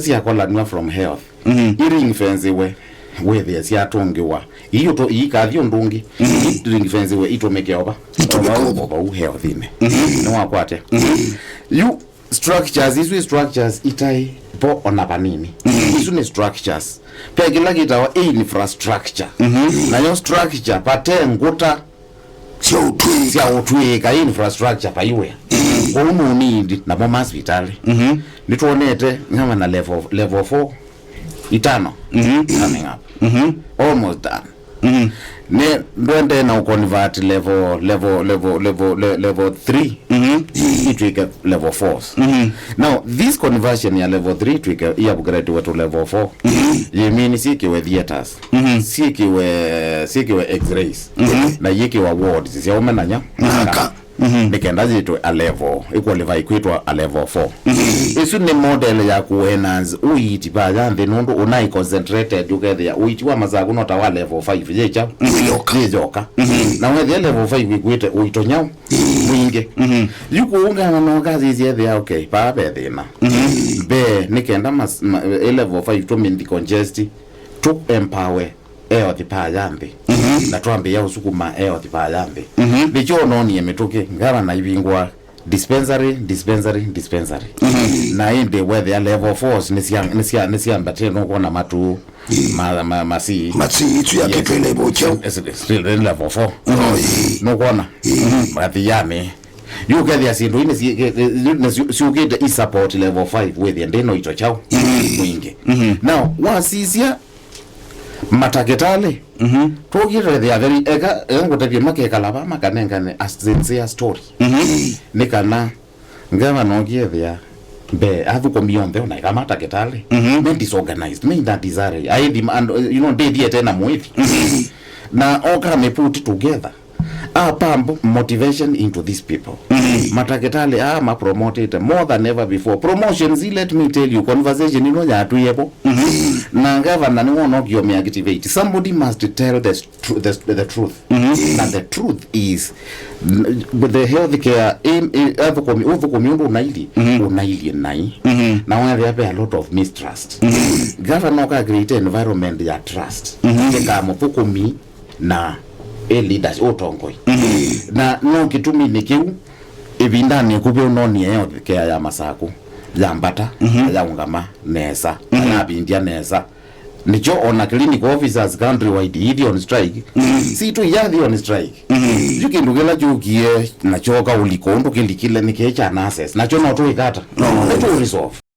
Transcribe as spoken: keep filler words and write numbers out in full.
syakolanw'a from health. Mhm. I ring fence we, wĩthĩe syatũngĩwa. Ii ũtũ-, iikathi ũndũ ũngĩ. Mhm. I ring fence we itũmĩke ova. Itũmĩke ova. Ova, ova u health-inĩ. Mhm. Nĩwakwatya. Mhm. Yu structures, isu i structures itai vo ona vanini. Mhm. Isu nĩ structures. Ve kĩla kĩtawa infrastructure. Mhm. Nayo structure, vate ngũta sya ũtwĩĩka, sya ũtwĩĩka, infrastructure vaiwĩa. Mhm. Kwoou nũnindi namo masivitalĩ. Mhm. Nĩtwonete ng'ama na level, level four, itano. Mhm. Coming up. Mhm. Almost done. Mhm. Ne, ndwende na ũconvert level, level, level, level, le-, level three. Mhm. Itwĩke level fours. Mhm. Now, this conversion ya level three twĩke, i upgrade to level four. Mhm. Yĩmini syĩkĩwe theaters. Mhm. Syĩkĩwe, syĩkĩwe x-rays. Mhm. Na yĩkĩwa wards sya ũme na nya. Naka. Mhm. Nĩ kenda yĩtwe a level, ĩqualify kwĩtwa a level four. Mhm. Ĩsu nĩ model ya kũenhance ũiiti vaya nthĩ, nũndũ ũnaĩ concentrated, ũkethĩa ũiiti wa Masaku no ta wa level five, yĩ kyaũ? Yĩ yoka. Yĩ yoka. Mhm. Na wethĩa level five ĩkwĩte ũito nyaũ? Mwingĩ. Mhm. Yu kũu ngano no kasisye ethĩa, okay, vaa ve thĩna. Mhm. Mbee, nĩ kenda mas-, ma-, ĩ level five tũmĩnthi congest, tũ empower eothi paa ya nthĩ. Mhm. Na twambĩĩa ũsukuma eothi paa ya nthĩ. Mhm. Nĩkyo ũnoonie mĩtũkĩ, ngavana ivingũa dispensary, dispensary, dispensary. Mhm. Na ĩndĩ wethĩa level fours nĩsya-, nĩsya-, nĩsyambatĩte, nũkwona matu, ma, ma, masi. Masi, isu yakĩtwe level kyaũ? Still, still level four. Oh, ĩĩ. Nũkwona? Ĩĩ. Mathianĩ. Yu ũkethĩa syĩndũ ii nĩsyĩ-, nĩsyũ-, syũkĩte i support level five, wĩthĩa ndĩ na ũito kyaũ? Ĩĩ. Mwingĩ. Mhm. Now, wasisya matakĩtalĩ. Mhm. Tũkĩtethĩa very, eka, eka ngũtethie makekala va makanengane a sincere story. Mhm. Nĩ kana ngavana ũkĩethĩa mbee, athũkũmi onthe ona eka matakĩtalĩ. Mhm. Me disorganized, me in that disarray. Aithi, and, uh, you know, ndĩthiĩte na mũĩthi. Mhm. Na oka me put together. A pump motivation into these people. Mhm. Matakĩtalĩ aa mapromotete more than ever before. Promotions, let me tell you, conversation ĩno yatwĩe vo. Mhm. Na ngavana nĩwona ũkĩo me activate. Somebody must tell the, tr-, the, the truth. Mhm. Na the truth is, n-, the healthcare, im-, i-, athũkũmi, ũthũkũmi ũndũ ũnailyĩ, mhm, ũnailyĩ nai. Mhm. Na wethĩa ve a lot of mistrust. Mhm. Gavana ũka create environment ya trust. Mhm. Ĩka mũthũkũmi na ĩ leaders, ũtongoi. Mhm. Na no kĩtuminĩ kĩu, ĩvindanĩ ĩkuvĩ ũnonie healthcare ya Masaku yambata, mhm, na yaũngama nesa, na, mhm, yavindya nesa. Nĩkyo ona clinical officers countrywide ithi on strike. Mhm. Sitũ iyathi on strike. Mhm. Yu kĩndũ kĩla kyũkie na kyoka ũliko ũndũ kĩlikile nĩ kĩĩ kya nurses. Nakyo no tũĩkata. No. Nĩtũ resolve.